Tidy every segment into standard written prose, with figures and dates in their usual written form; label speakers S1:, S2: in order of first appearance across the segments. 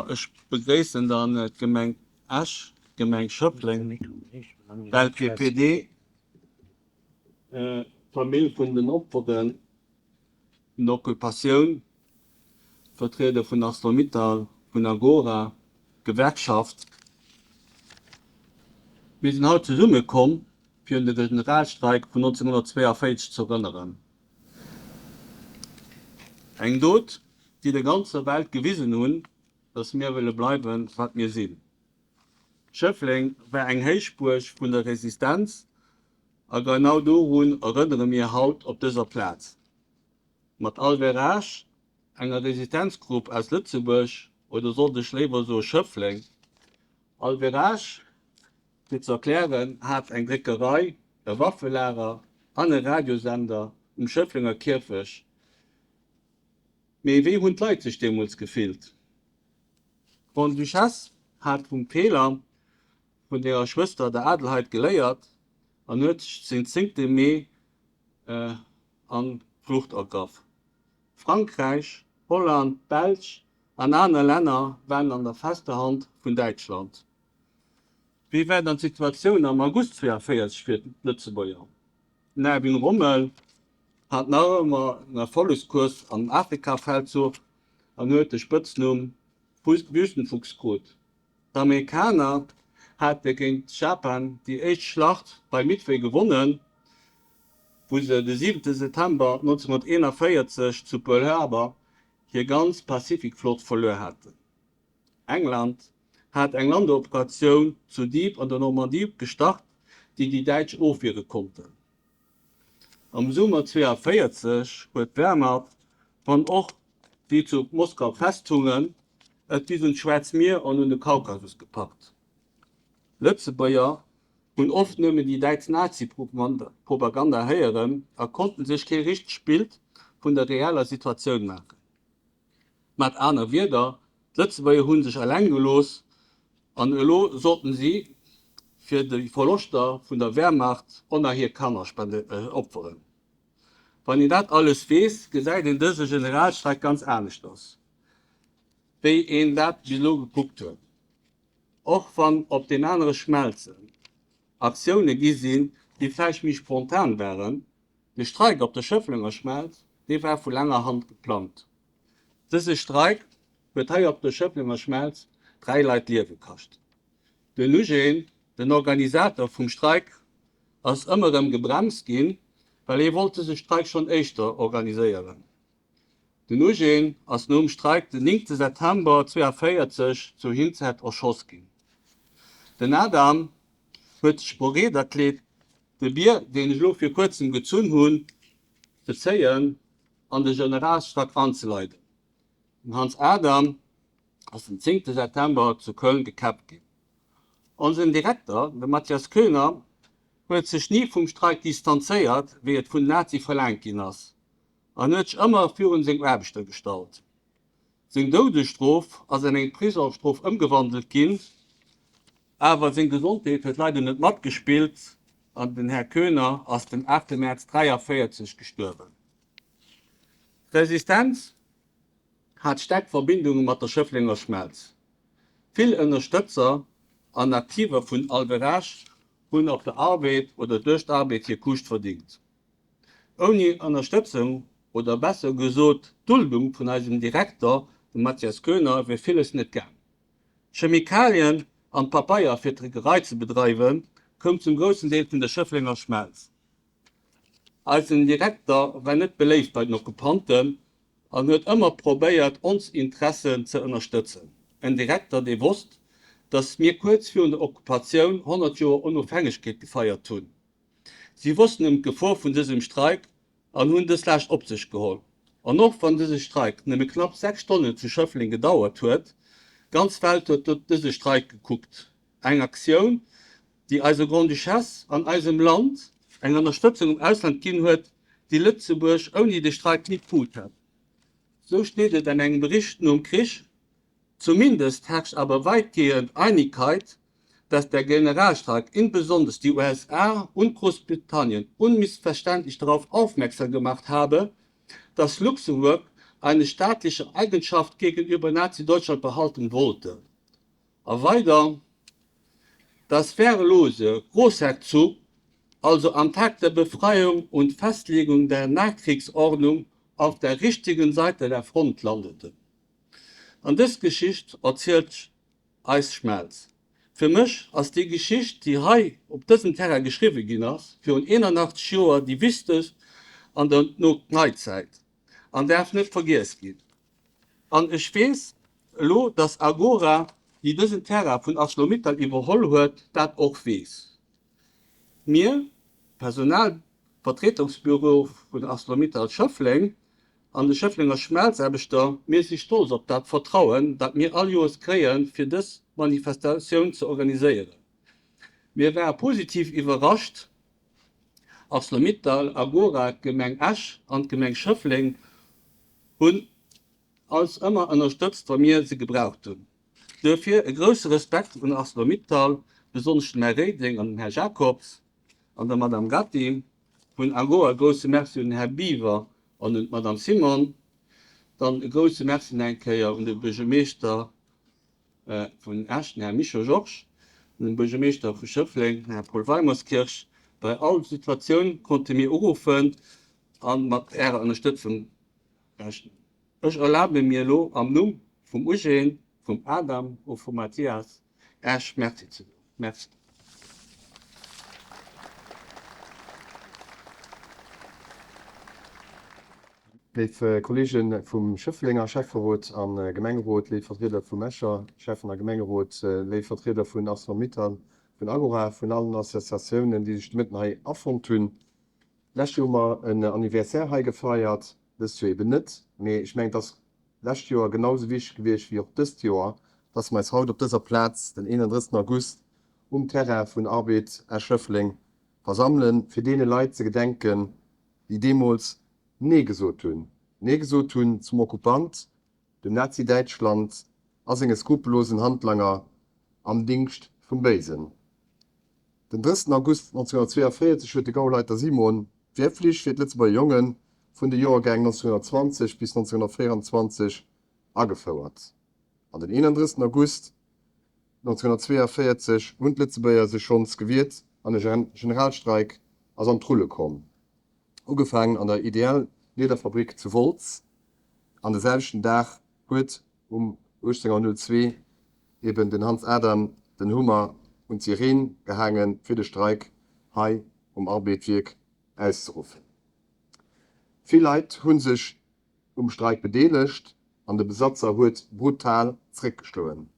S1: ech begréissen dann d'Gemeng Esch, d'Gemeng Schëffleng, d'LPPD, d'Famill vun den Opferen vun der Occupatioun, d'Vertrieder vun Arcelor-Mittal, vun Agora, d'Gewerkschaft. Mir sinn haut zesummekomm, fir un de Generalstreik vun 1942 ze erënneren. Eng Dot, déi der ganzer Welt gewisen hunn, dass mir wëlle bleiwen, wat mir sinn. Schëffleng war eng Héichbuerg vun der Resistenz a genau dorun erënnere mir haut op dëser Plaz. Mat Alverage, enger Resistenzgrupp aus Lëtzebuerg, oder sollt ech léiwer soe Schëffleng, Alverage, fir ze erklären, hat eng Dréckerei, e Waffelager an e Radiosender um Schëfflenger Kierfech. Mee wéi hunn d'Leit sech deemools gefillt? D'Grande-Duchesse hat vum Feeler vun hirer Schwëster, der Adelheid, geléiert an huet sech den zéngte Mee an d'Flucht ergraff. Frankräich, Holland, d'Belsch an aner Länner waren an der fester Hand vun Däitschland. Wéi war dann d'Situatioun am August 42 fir d'Lëtzebuerger? Den Erwin Rommel hat nach ëmmer en Erfollegskurs am Afrikafeldzuch an huet de Spëtznumm Wüstenfuchs krut. D'Amerikaner hate géint Japan déi éischt Schlacht bei Midway gewonnen, wou se de 7 September 1941 zu Pearl Harbor hir ganz Pazifikflott verluer haten. England hat eng Landeoperatioun zu Dieppe an der Normandie gestart, déi déi Däitsch ofwiere konnten. Am Summer 42 huet d'Wehrmacht, wann och déi zu Moskau festhungen, et bis un d'Schwaarzt Mier an un de Kaukasus gepackt. Lëtzebuerger hunn oft nëmmen déi däitsch Nazi-Propaganda héieren a konnten sech kee richtegt Bild vun der reeller Situatioun maachen. Mat aner Wierder, d'Lëtzebuerger hu sech eleng gelooss an elo sollten si fir déi Verloschter vun der Wehrmacht och nach hir Kanner opferen. Wann een dat alles weess, gesäit een dëse Generalstreik ganz aneschters, wéi een dat bis elo gekuckt huet. Och wann op den anere Schmelzen Aktioune gi sinn, déi vläicht méi spontan waren, De Streik op der Schëfflenger Schmelz, dee war vu laanger Hand geplangt. Dëse Streik huet hei op der Schëfflenger Schmelz 3 Leit d'Liewe kascht. Den Eugène, den Organisator vum Streik, ass ëmmer erëm gebremst ginn, well hie wollt dëse Streik schonn éischter organiséieren. Den Eugène ass nom Streik den 9 September 42 zu Hinzert erschoss ginn. Den Adam huet sech bereet erkleet, De Bier, deen ech elo fir kuerzem gezunn hunn, ze zéien an de Generalstreik anzeleiden. Den Hans Adam ass den zéngte September zu Köln gekäppt ginn. Onsen Direkter, de Mathias Koener, huet sech ni vum Streik distanzéiert, wéi et vun den Nazie verlaangt ginn ass, an huet sech ëmmer virun seng Aarbechter gestallt. Seng Doudesstrof ass an eng Prisongsstrof ëmgewandelt ginn. Awer seng Gesondheet huet leider net matgespillt an den Här Koener ass den 8 Mäerz 43 gestuerwen. D'Resistenz hat staark Verbindunge mat der Schëfflenger Schmelz. Vill Ënnerstëtzer an Aktiver vun Alverage hunn op der Arbed oder duerch d'Arbed hir Kuuscht verdingt. Ouni Ënnerstëtzung, oder besser gesot d'Duldung vun eisem Direkter, dem Mathias Koener, wier villes net gaang. Chemikalien an Pabeier fir d'Dréckerei ze bedreiwen, koum zum groussen Deel vun der Schëfflenger Schmelz. Eisen Direkter war net beléift bei den Okkupanten an huet ëmmer probéiert ons Interessen ze ënnerstëtzen. En Direkter dee wosst, datt mir kuerz virun der Okkupatioun 100 Joer Onofhängegkeet gefeiert hunn. Si wossten ëm d'Gefor vun dësem Streik an hunn dës Laascht op sech geholl. An och wann dëse Streik nëmme knapp 6 Stonnen zu Schëffleng gedauert huet, d'ganz Welt huet op dëse Streik gekuckt. Eng Aktioun, déi eiser Grande-Duchesse an eisem Land eng Ënnerstëtzung am Ausland ginn huet, déi Lëtzebuerg ouni de Streik ni krut hätt. Sou steet et an engem Bericht nom Krich. Zumindest herrscht aber weitgehend Einigkeit, dass der Generalstreik insbesondere die USA und Großbritannien unmissverständlich darauf aufmerksam gemacht habe, dass Luxemburg eine staatliche Eigenschaft gegenüber Nazi-Deutschland behalten wollte. A weider, Das wehrlose Großherzog also am Tag der Befreiung und Festlegung der Nachkriegsordnung auf der richtigen Seite der Front landete. An dës Geschicht erzielt eis Schmelz. Fir mech ass déi Geschicht, déi hei op dësem Terrain geschriwwe ginn ass, virun 81 Joer déi wichtegst an der Neizäit an däerf net vergiess ginn. An ech weess elo, dass Agora, déi dësen Terrain vun Arcelor-Mittal iwwerholl huet, dat och weess. Mir, Personalvertretungsbüro vun Arcelor-Mittal Schëffleng an de Schëfflenger Schmelzaarbechter, mir si stolz op dat Vertrauen, dat mir all Joers kréien, fir dës Manifestatioun ze organiséieren. Mir ware positiv iwwerrascht, Arcelor-Mittal, Agora, d'Gemeng Esch an d'Gemeng Schëffleng hunn eis ëmmer ënnerstëtzt, wa mir se gebraucht hunn. Duerfir e grousse Respekt un Arcelor-Mittal, besonnesch dem Här Reding an dem Här Jacobs an der Madame Gatti. Vun Agora e grousse Merci un den Här Biwer an un d'Madame Simon. Dann e grousse Merci nach eng Kéier un de Buergermeeschter vun Esch, den Här Mischo Georges, an den Buergermeeschter vu Schëffleng, den Här Paul Weimerskirch. Bei all Situatioun konnte mir uruffen a mat Ärer Ënnerstëtzung rechnen. Ech erlabe mir elo am Numm vum Eugène, vum Adam a vum Mathias Äech Merci ze soen. Merci.
S2: Léif Kollege vum Schëfflenger Schäfferot a Gemengerot, léif Vertrieder vum Escher Schäffen a Gemengerot, léif Vertrieder vun Arcelor-Mittal, vun Agora, vun allen Associatiounen, déi sech de Mëtten hei afonnt hunn, D'lescht Joer hu mer en Anniversaire hei gefeiert, dëst Joer eben net. Mee ech mengen, et ass d'lescht Joer genau esou wichteg gewiescht wéi och dëst Joer, dass mer eis haut op dëser Plaz, den 31. August, um Terrain vun Arbed Esch-Schëffleng versammelen, fir deene Leit ze gedenken, déi deemools Nee gesot hunn. Nee gesot hunn zum Okkupant, dem Nazi-Däitschland a senge skrupellosen Handlanger am Dingscht vum Béisen. Den 30 August 1942 huet de Gauleiter Simon d'Wehrpflicht fir d'Lëtzebuerger Jonge vun de Joergäng 1920 bis 1924 agefouert. An den 31 August 1942 hunn d'Lëtzebuerger sech schonns gewiert an e Generalstreik ass an d'Rulle komm, ugefaangen an der Ideal-Liederfabrik zu Wolz. An de selwechten Dag huet Um 18.02 eben den Hans Adam den Hummer un d'Sireen gehaangen, fir de Streik hei um Arbed-Wierk auszeruffen. Vill Leit hu sech um Streik bedeelegt an de Besatzer huet brutal zréckgeschloen.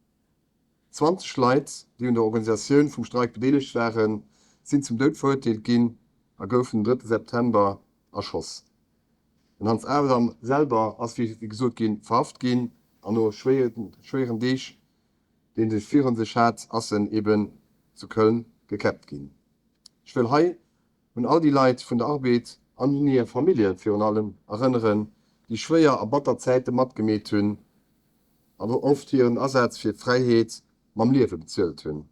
S2: 20 Leit, déi un der Organisatioun vum Streik bedeelegt waren, sinn zum Doud verurteelt ginn a goufen den 3 September erschoss. Den Hans Adam selwer ass, wéi gesot ginn, verhaft ginn an no schwéieren Deeg, déi en virun sech hat, ass en eben zu Köln gekäppt ginn. Ech wëll hei un all déi Leit vun der Arbed an un hir Famillje virun allem erënneren, déi schwéier a batter Zäite matgemeet hunn an oft hiren Asaz fir d'Fräiheet mam Liewe bezuelt hunn.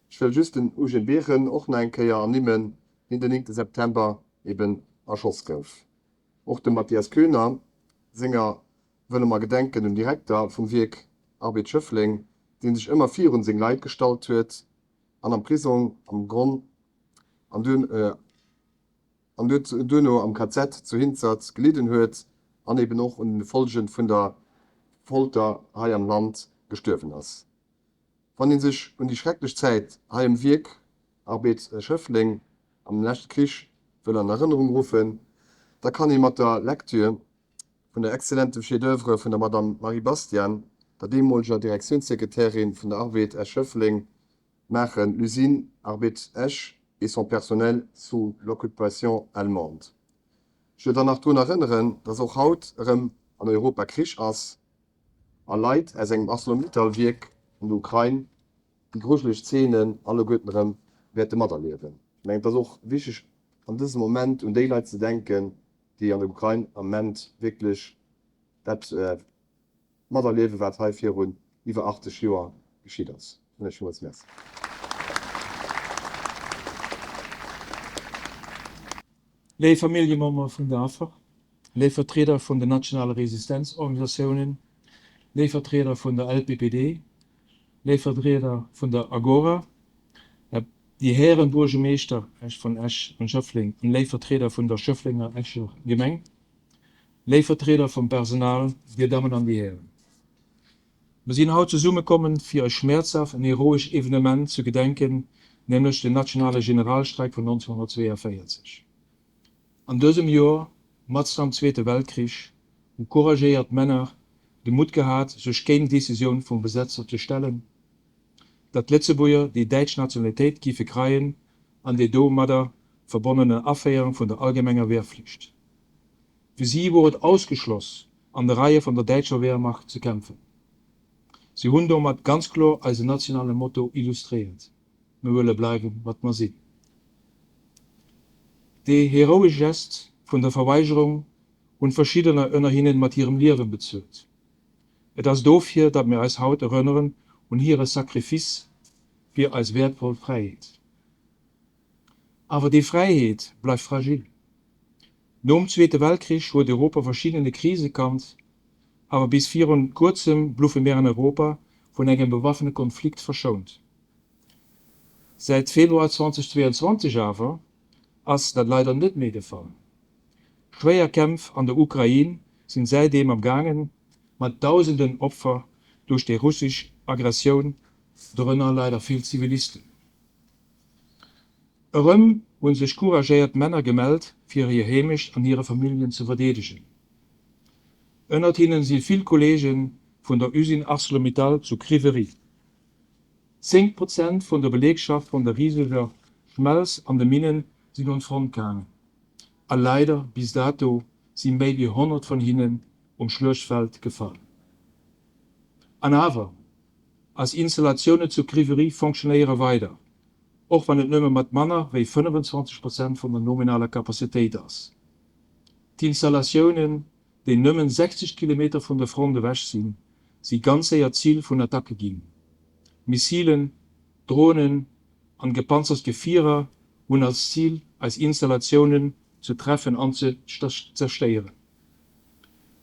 S2: Ech wëll just den Eugène Behren och nach eng Kéier ernimmen, deen den 9 September eben erschoss gouf. Och dem Mathias Koener senger wëlle mer gedenken, dem Direkter vum Wierk Arbed Schëffleng, dee sech ëmmer virun seng Leit gestallt huet an am Prisong am Gronn an duerno am KZ zu Hinzert gelidden huet an eben och un de Folgen vun der Folter hei am Land gestuerwen ass. Wann ee sech un déi schrecklech Zäit hei um Wierk, Arbed Schëffleng, am leschte Krich wëll an Erënnerung ruffen, da kann ee mat der Lektür vun der exzellentem Chef-d'oeuvre vun der Madame Marie Bastian, der deemoleger Direktiounssekretärin vun der Arbed Esch-Schëffleng, maachen, L'usine Arbed Esch et son personnel sous l'occupation allemande. Ech wëll dann nach drun erënneren, dass och haut erëm an Europa Krich ass. A Leit aus engem Arcelor-Mittal-Wierk an der Ukrain déi grujeleg Zeenen alleguerten erëm wäerte materliewen. Ech mengen, et ass och wichteg an dësem Moment un déi Leit ze denken, déi an der Ukrain am Moment wierklech dat materliewen, wat hei virun iwwer 80 Joer geschitt ass. Ech soen Iech villmools Merci.
S3: Léif Familljemember vun der Affer. Léif Vertrieder vun den nationale Resistenzorganisatiounen, léif Vertrieder vun der LPPD, léif Vertrieder vun der Agora, Dir Hären Buergemeeschter vun Esch an Schëffleng an léif Vertrieder vun der Schëfflenger Escher Gemeng, léif Vertrieder vum Personal, Dir Dammen an Dir Hären. Mer sinn haut zesummekommen, fir e schmäerzhaft an heroesch Evenement ze gedenken, nämlech den nationale Generalstreik vun 1942. An dësem Joer, matzen am Zweete Weltkrich, hu couragéiert Männer de Mutt gehat, sech géint d'Decisioun vum Besetzer ze stellen, datt d'Lëtzebuerger déi däitsch Nationalitéit géife kreien an déi domadder verbonnene Aféierung vun der allgemenger Wehrpflicht. Fir si wor et ausgeschloss, an de Reie vun der däitscher Wehrmacht ze kämpfen. Si hunn domat ganz kloer eisen nationale Motto illustréiert, Mir wëlle bleiwen, wat mer sinn. Dee heroesch Gest vun der Verweigerung hunn verschiddener ënner hinnen mat hirem Liewen bezuelt. Et ass dofir, datt mir eis haut erënneren un hire Sacrifice fir eis wäertvoll Fräiheet. Awer déi Fräiheet bleift fragil. Nom Zweete Weltkrich huet Europa verschiddene Krise kannt, awer bis virun kuerzem bloufe mir an Europa vun engem bewaffene Konflikt verschount. Säit Februar 2022 awer ass dat leider net méi de Fall. Schwéier Kämpf an der Ukrain sinn säitdeem am gaangen, mat dausenden Opfer duerch déi russesch Aggressioun, dorënner leider vill Zivilisten. Erëm hu sech couragéiert Männer gemellt, fir hir Heemecht an hire Familljen ze verdeedegen. Ënnert hinnen si vill Kolleege vun der Usine Arcelor-Mittal zu Kryvyi Rih. 10 Prozent vun der Belegschaft vun der riseger Schmelz an de Minnen sinn un d'Front gaangen. A leider, bis dato si méi wéi 100 vun hinnen um Schluechtfeld gefall. An awer, Eis Installatioune zu Kryvyi Rih fonctionnéiere weider, och wann et nëmme mat manner wéi 25 Prozent vun der nominaler Capacitéit ass. D'Installatiounen, déi nëmmen 60 Kilometer vun der Front ewech sinn, si ganz séier Zil vun Attacke ginn. Missilen, Dronen an gepanzert Gefierer hunn als Zil, eis Installatiounen ze treffen an ze zerstéieren.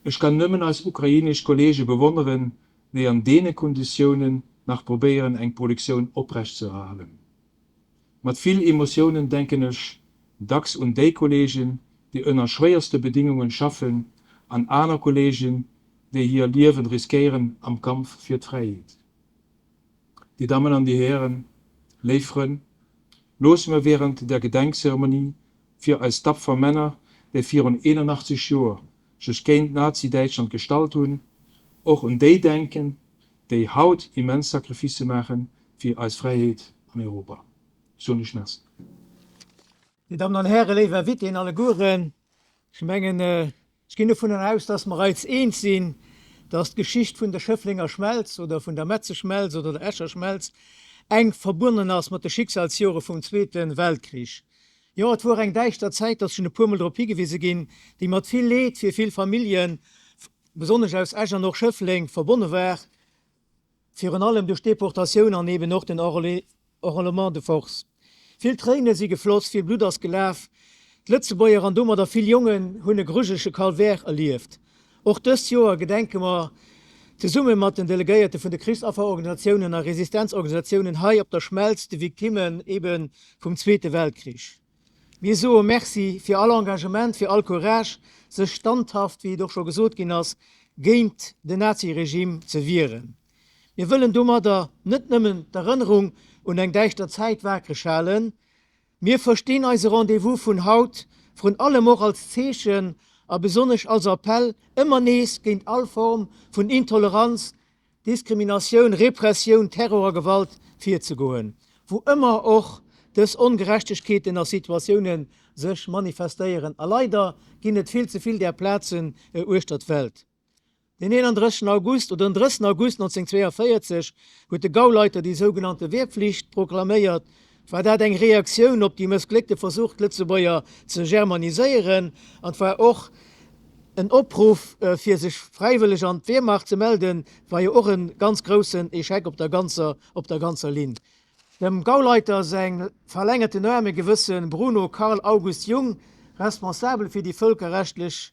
S3: Ech kann nëmmen eis ukrainesch Kolleege bewonneren, déi an deene Konditiounen nach probéieren eng Produktioun oprecht ze erhalen. Mat vill Emotiounen denken ech dacks un déi Kolleegen, déi ënner schwéierste Bedingungen schaffen an aner Kolleegen, déi hir Liewen riskéieren am Kampf fir d'Fräiheet. Dir Dammen an Dir Hären, léif Frënn, loosse mer während der Gedenkzeremonie fir eis tapfer Männer, déi virun 81 Joer sech géint Nazi-Däitschland gestallt hunn, och un déi denken, déi haut immens Sacrificë maache fir eis Fräiheet an Europa. Soen ech Merci.
S4: Dir Dammen an Hären, léif Invitéen allegueren, ech mengen, ech ginn dovunner aus, dass mer eis eens sinn, dass d'Geschicht vun der Schëfflenger Schmelz oder vun der Metzer Schmelz oder der Escher Schmelz enk verbonnen ass mat de Schicksalsjore vum Zweete Weltkrich. Jo, et wor eng däischter Zäit, ass schonn e puermol drop higewise ginn, déi mat vill Leed fir vill Familljen, besonnesch aus Esch an och Schëffleng, verbonne war, virun allem duerch d'Deportatioun an eben och den Enrôlement de force. Vill Tréine si gefloss, vill Blutt ass gelaf. D'Lëtzebuerger an domadder vill Jongen hunn e grujelege Calvaire erlieft. Och dëst Joer gedenke mer zesumme mat den Delegéierte vun de Krichsafferorganisatiounen a Resistenzorganisatiounen hei op der Schmelz de Victimmen ebe vum Zweete Weltkrich. Mir soe Merci fir all Engagement, fir all Courage, sech standhaft, wéi et och scho gesot ginn ass, géint den Naziregime ze wieren. Mir wëllen domadder net nëmmen d'Erënnerung un eng däischter Zäit waakreg halen, Mir verstinn eise Rendez-vous vun haut vrun allem och als Zeechen a besonnesch als Appell, ëmmer nees géint all Form vun Intoleranz, Diskriminatioun, Repressioun, Terror a Gewalt virzegoen, wou ëmmer och dës Ongerechtegkeeten a Situatioune sech manifestéieren. A leider ginn et vill ze vill där Plazen uechter d'Welt. Den 31 August oder den 30 August 1942 huet de Gauleiter déi sougenannte Wehrpflicht proklaméiert. War dat eng Reaktioun op déi mëssgléckte Versuch d'Lëtzebuerger ze germaniséieren an war och en Opruff fir sech fräiwëlleg an d'Wehrmacht ze melden, war jo och e ganz groussen Echec op der ganzer op der ganzer Linn. Dem Gauleiter säin verlängerten Aarm, e gewësse Bruno Karl August Jung, responsabel fir déi vëlkerrechtlech.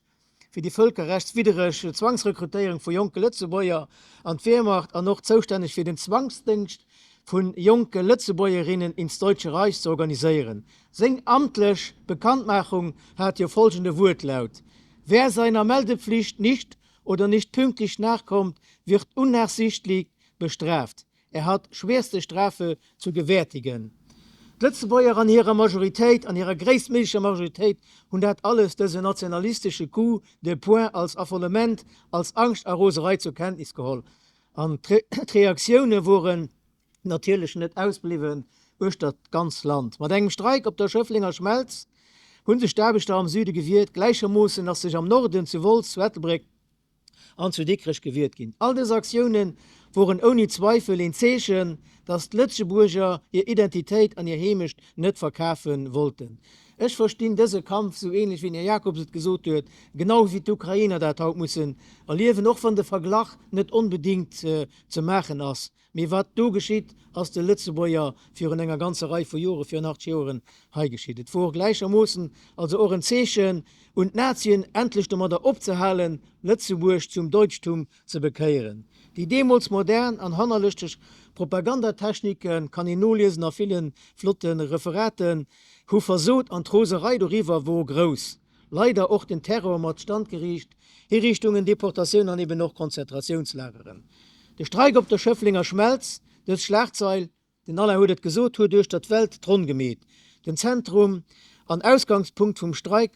S4: fir déi vëlkerrechtswiddereg Zwangsrekrutéierung vu jonke Lëtzebuerger an d'Wehrmacht an och zoustänneg fir den Zwangsdéngscht vu jonke Lëtzebuergerinnen ins Deutsche Reich ze organiséieren. Seng amtlech Bekanntmachung hat jo folgende Wuertlaut, Wer seiner Meldepflicht nicht oder nicht pünktlich nachkommt, wird unnachsichtlich bestraft. Er hat schwerste Strafe zu gewärtigen. D'Lëtzebuerger an hirer Majoritéit, an hirer gréisstméiglecher Majoritéit, hunn dat alles, dësen nationalistesche Coup de poing als Affolement, als Angscht a Roserei zur Kenntnis geholl. An d'Reaktioune woren natierlech net ausbliwwen uechter d'ganz Land. Mat engem Streik op der Schëfflenger Schmelz hu sech d'Aarbechter am Süde gewiert, gläichermoossen ass sech am Norden, zu Wolz, zu Ettelbréck, an zu Dikrech gewiert ginn. All dës Aktioune woren ouni Zweifel een Zeechen, datt d'Lëtzebuerger hir Identitéit an hir Heemecht net verkafe wollten. Ech verstinn dëse Kampf, sou ähnlech wéi den Här Jacobs et gesot huet, genau wéi d'Ukrainer dat haut mussen erliewen, och wann de Verglach net onbedéngt ze maachen ass. Mee wat do geschitt, ass de Lëtzebuerger virun enger ganzer Rei vu Jore, virun 80 Joren, hei geschitt. Et wor gläichermoossen also och en Zeechen un d'Nazien, endlech domadder opzehalen, Lëtzebuerg zum Deutschtum ze bekéieren. Déi deemools modern an hannerlëschteg Propagandatechniken, kann een noliesen a ville flotte Referaten, hu versot an d'Roserei doriwwer wor grouss. Leider och den Terror mat Standgeriicht, Hiriichtungen, Deportatioun an eben och Konzentratiounslageren. De Streik op der Schëfflenger Schmelz, dës Schlagzeil, den Alain huet et gesot, huet uechter d'Welt d'Ronn gemeet. Den Zentrum an Ausgangspunkt vum Streik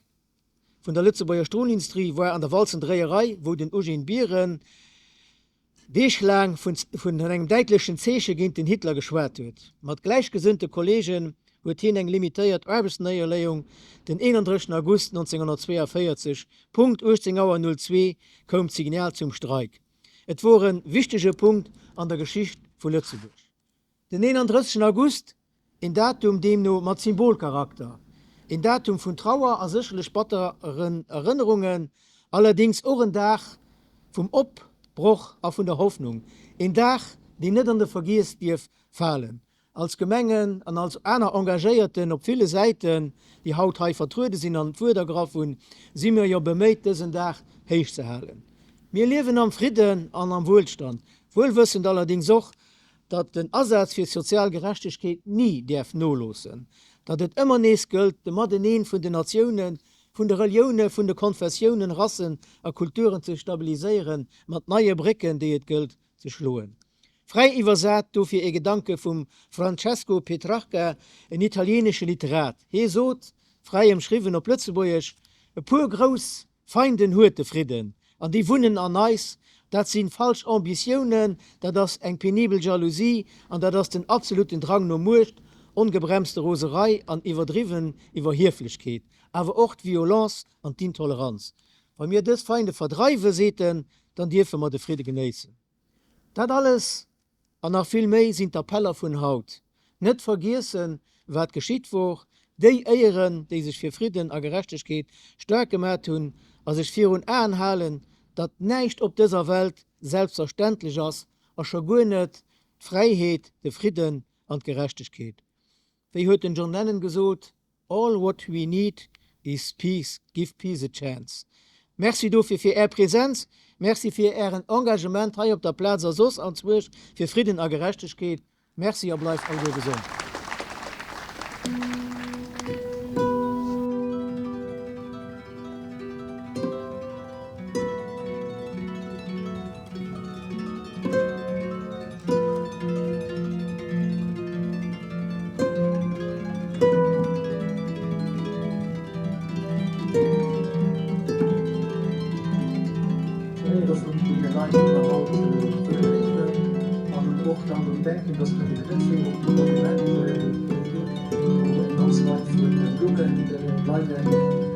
S4: vun der Lëtzebuerger Strolindustrie war an der Walzendréierei, wou den Eugène Biren, Deeg laang vun engem däitlechen Zeeche géint den Hitler geschwat huet. Mat gläichgesënnte Kolleegen huet hien eng limitéiert Aarbechtsnéierleeung den 31 August 1942, Punkt 18 Auer 02 koum d'Signal zum Streik. Et wor e wichtege Punkt an der Geschicht vu Lëtzebuerg. Den 31 August, een Datum deemno mat Symbolcharakter, een Datum vun Trauer a sécherlech batteren Erënnerungen, allerdéngs och en Dag vum Opbroch a vun der Hoffnung, een Dag, deen net an de Vergiess dierf falen. Als Gemengen an als aner Engagéierten op ville Säiten, déi haut hei vertruede sinn an d'Wuert ergraff hunn, si mir jo beméit, dësen Dag héich ze halen. Mir liewen am Fridden an am Wuelstand, wuelwëssend allerdéngs och, datt den Asaz fir sozial Gerechtegkeet ni däerf noloossen, datt et ëmmer nees gëllt, de Mateneen vun den Natiounen, vun de Relioune, vun de Konfessiounen, Rassen a Kulturen ze stabiliséieren, mat neie Brécken, déi et gëllt ze schloen. Fräi iwwersat dofir ee Gedanke vum Francesco Petrarca, en italienesche Literat. Hie sot, fräi ëmschriwwen op Lëtzebuergesch, E puer grouss Feinden huet de Fridden, an déi wunnen an eis. Dat si falsch Ambitiounen, dat ass eng penibel Jalousie an dat ass den absoluten Drang no Muecht, ongebremste Roserei an iwwerdriwwen Iwwerhieflechkeet, awer och d'Violence an d'Intoleranz. Wa mir dës Feinde verdreiwen, seet en, dann dierfe mer de Fridde genéissen. Dat alles an nach vill méi sinn d'Appeller vun haut. Net vergiessen, wat geschitt wor, déi éieren, déi sech fir Fridden a Gerechtegkeet staark gemat hunn, a sech virun Aen halen, datt näischt op dëser Welt selbstverständlech ass, a scho guer net d'Fräiheet, de Fridden an d'Gerechtegkeet. Wéi huet den John Lennon gesot, All what we need is peace, give peace a chance. Merci dofir fir Är Präsenz, Merci fir Ären Engagement hei op der Plaz a soss anzwuersch fir Fridden a Gerechtegkeet. Merci a bleift alleguer gesond.
S5: Éiere vun deene Leit, déi mer haut wëlle léieren an och dann drun denken, dass mer eben net virun dem Monument wou eng ganz Rei vu Blummen leien.